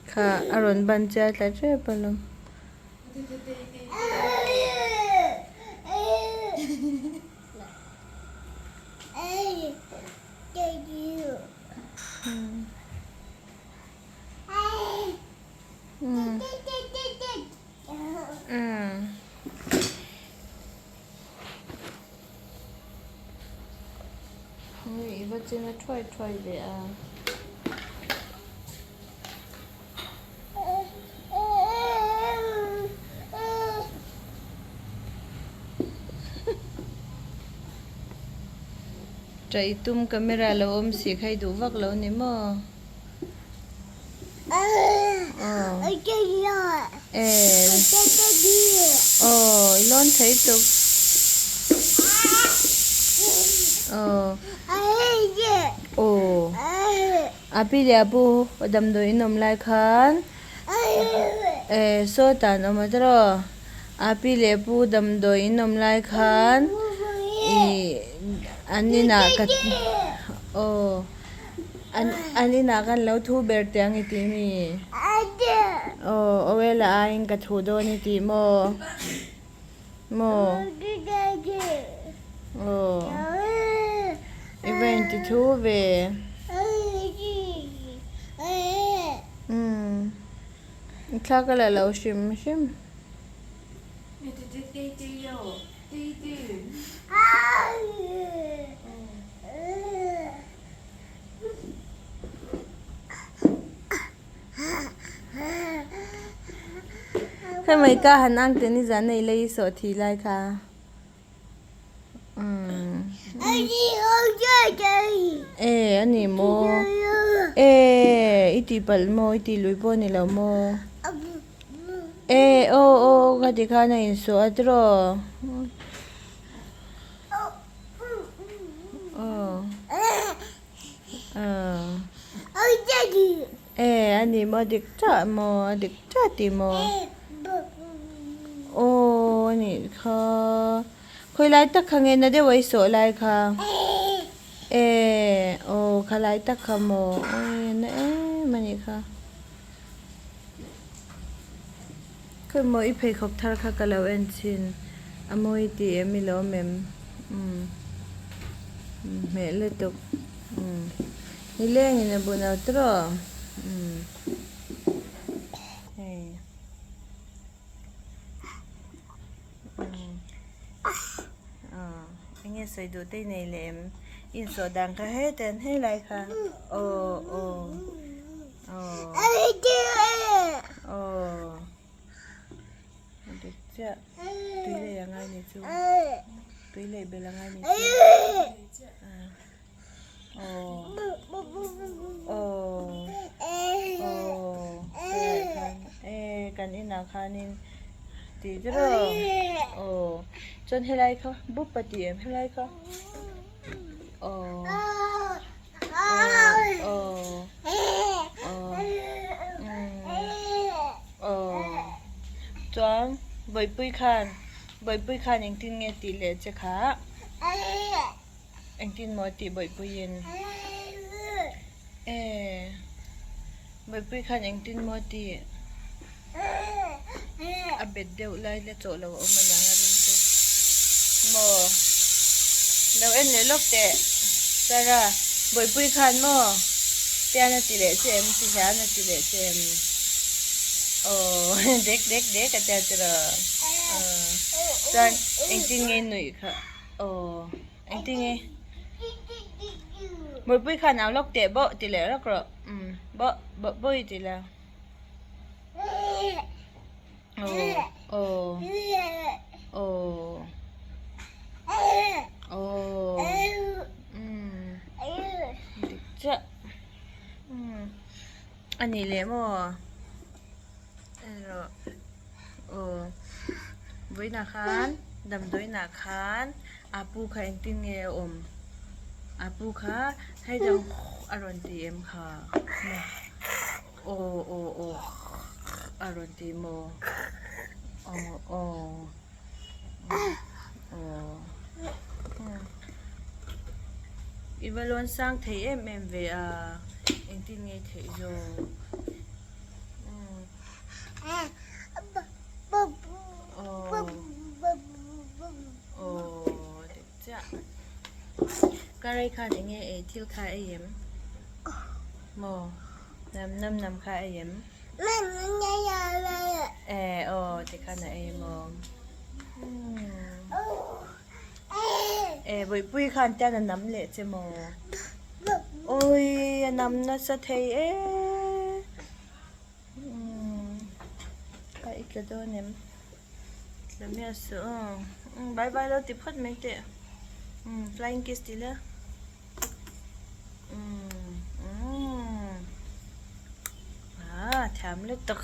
Kha a rawn ban chiai tla tep alawm. I va chena thuai thuai ve a. Ṭaih tum camera lo awm si kha i duh vak lo ni maw? Aw i lawn thei tuk. Aw. A pi leh a pu damdawi in awm lai khan eh saw tan awm a tiraw a pi leh pu damdawi in awm lai khan ih an inah ka aw an inah khan lo thu ber teh ang i tih mi aw awela aiin ka thu dawn i tih maw maw aw i va inti thu ve umm thla ka la lo hrim hrim. Hei mai ka han ang te ni zan nei lei sawh thi lai kha umm e ani maw e i tih palh maw i tih lui pawh ni lo maw e aw aw ka ti khan a insawh a tiraw. E a ni maw dik chiah maw a dik chiah tih maw aw a nih kha khawi lai tak kha nge na deuh a i sawh lai kha e aw kha lai tak kha maw awi na em a nih kha khawi maw i pheikhawk thar kha ka lo en thin a mawi tih em i lo awm em umm hmeh lutuk umm. Nilengin a bun out rawh umm hei umm aw enge sawi duh te i nei leh em insawh dan kha hetiang helai kha aw aw aw aw a dik chiah tui lei a ngai ni chu tui lei belh a ngai ni chu. Kan inah khanin tih te rawh aw chuan helai kha bup a tih em helai kha aw aw aw aw chuan bawihpui khan bawihpui khan engtin nge tih leh che kha. Engtin maw tih Bawihpuiin? E, Bawihpui khan engtin maw tih? A bet deuh lai la chawh lo a awm a niang a ring chu. Maw? Lo en leh lawk teh. Sara, Bawihpui khan maw? Tian a ti leh che em? Ti hian a ti leh che em? Aw, dek dek dek a tia tiraw? Aw, chuan engtin nge nuih kha? Aw engtinge Mawipui khan au lawk teh bawh ti leh rawk rawh umm bawh bawh bawi ti la aw aw aw aw umm dik chiah umm a nih leh maw erawh. Aw, vawiinah khan damdawiinah khan a pu kha engtin nge a awm? A pu kha hei dang a rawn ti em kha? Aw aw aw a rawn ti maw? Aw aw aw i va lawn sang thei em em ve a, engtin nge i theih zawk? Karei khan eng nge ei thil kha ei em? Maw? Nam nam nam kha ei em? E aw tikhan a ei maw? E Bawihpui khan tian a nam leh che maw? Awii a nam nasa thei e. Ka i tla dawn em? Tla miah suh aw. Bye bye lo ti phawt mai teh. Flying kiss ti la. Aa thiam lutuk.